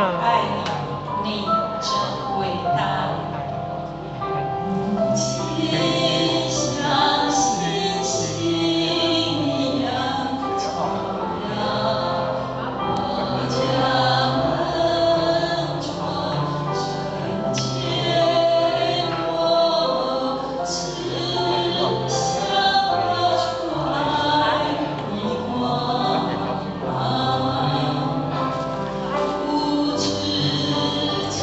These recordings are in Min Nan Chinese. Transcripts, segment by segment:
愛你，你真偉大。母親像星星一樣照耀我家門窗，聖潔我慈祥發出愛的光芒。不知艱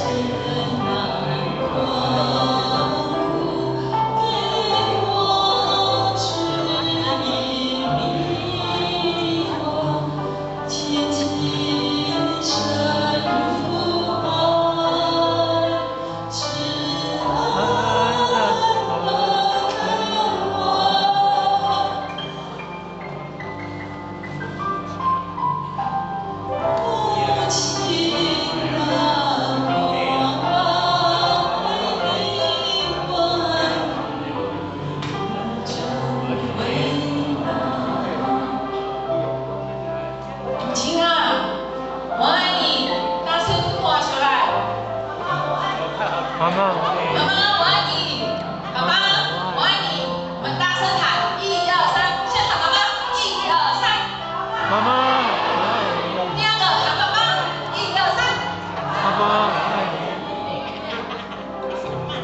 難困苦，給我指引迷惑，親近深如海，知恩何渴望。母親啊，我愛你，我愛你，真偉大。母親啊，我愛你，大聲喊出來。媽媽，我愛媽媽，我愛你。爸爸，我愛你。我們大聲喊，一二三，先喊媽媽，一二三。媽媽，我愛你。第二個喊爸爸，一二三。爸爸，我愛你。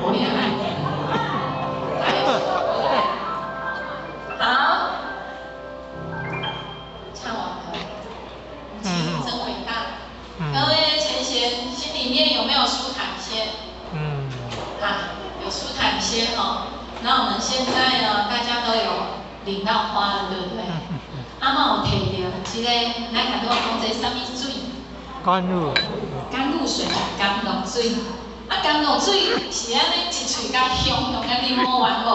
我也愛你。好，唱完了。母親真偉大。各位前賢心裡面有沒有舒坦些？嗯。啊，有舒坦些哦。那我們現在呢，大家都有領到花了，對不對？啊嘛有提著這個，咱頭拄仔講這啥物水？甘露。甘露水，甘露水。啊，甘露水是按呢一喙共香香按呢抹完無？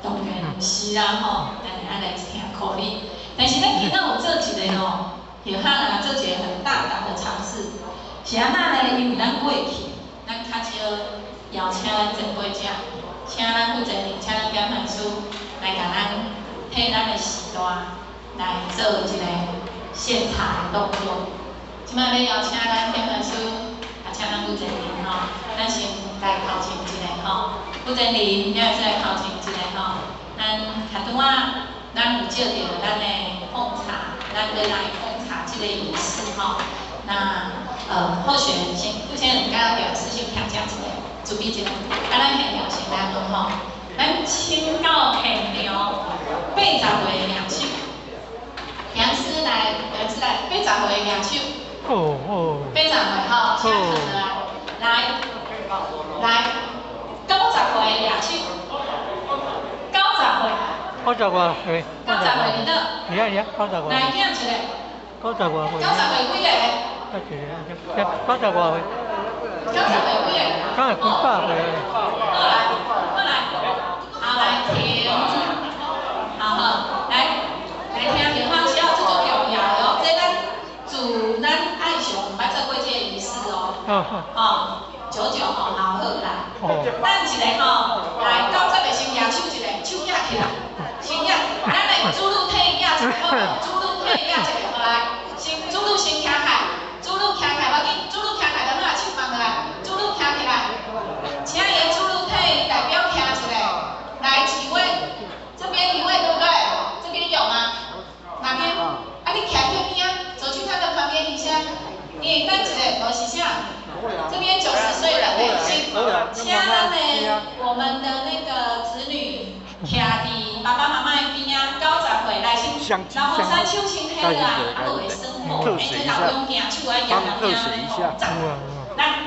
當然毋是啦吼，咱愛來聽苦力。但是咱今仔有做一個吼，許漢啊，做一個很大膽的嘗試，是按怎呢？因為咱過去，咱較少邀請咱前輩者，請咱負責人，請咱典範師來共咱替咱的時代來做一個獻茶的動作。這擺欲邀請咱典範師，啊，請咱負責人吼，咱先來頭前一下吼，負責人，你也是來頭前一下吼。咱較拄仔，咱有借著咱的奉茶，咱欲來奉茶這個儀式吼。那候選人先，傅先生甲表示先徛遮一下，準備一下。啊，咱現場先來問吼，咱請到現場80歲的舉手，楊師來，楊師來，80歲的舉手。哦哦。80歲吼，請站起來，來，來，90歲的舉手，90歲。 90外歲。 90歲佇佗？是啊是啊，九十外。來，舉一個。 90外歲。 90歲幾个？一個，90外歲。 90歲幾个？敢會幾百歲。好來，好來，好來停，好好，來，來聽電話小，這足重要的哦，這咱自咱愛上毋捌做過這個儀式哦。吼，九九吼，好好來。等一下吼，來90個先舉手一下，手舉起來，先舉，咱來主女替舉一個好無？主女替舉一個，好來，先主女先徛起來，主女徛起來，無要緊，主女徛起來，等下手放落來，主女徛起來，請伊的主女替代表徛一下，來幾位？這邊一位對不對？這邊有嗎？哪邊？啊，你徛彼邊啊，走去他的旁邊一下。你等一下，無是啥？這邊90歲的，先請咱的我們的那個子女徛佇爸爸媽媽的邊仔，90歲來先，老後生手先提落來，啊無會生火，哎，這老公舉手愛舉來聽咧吼，來。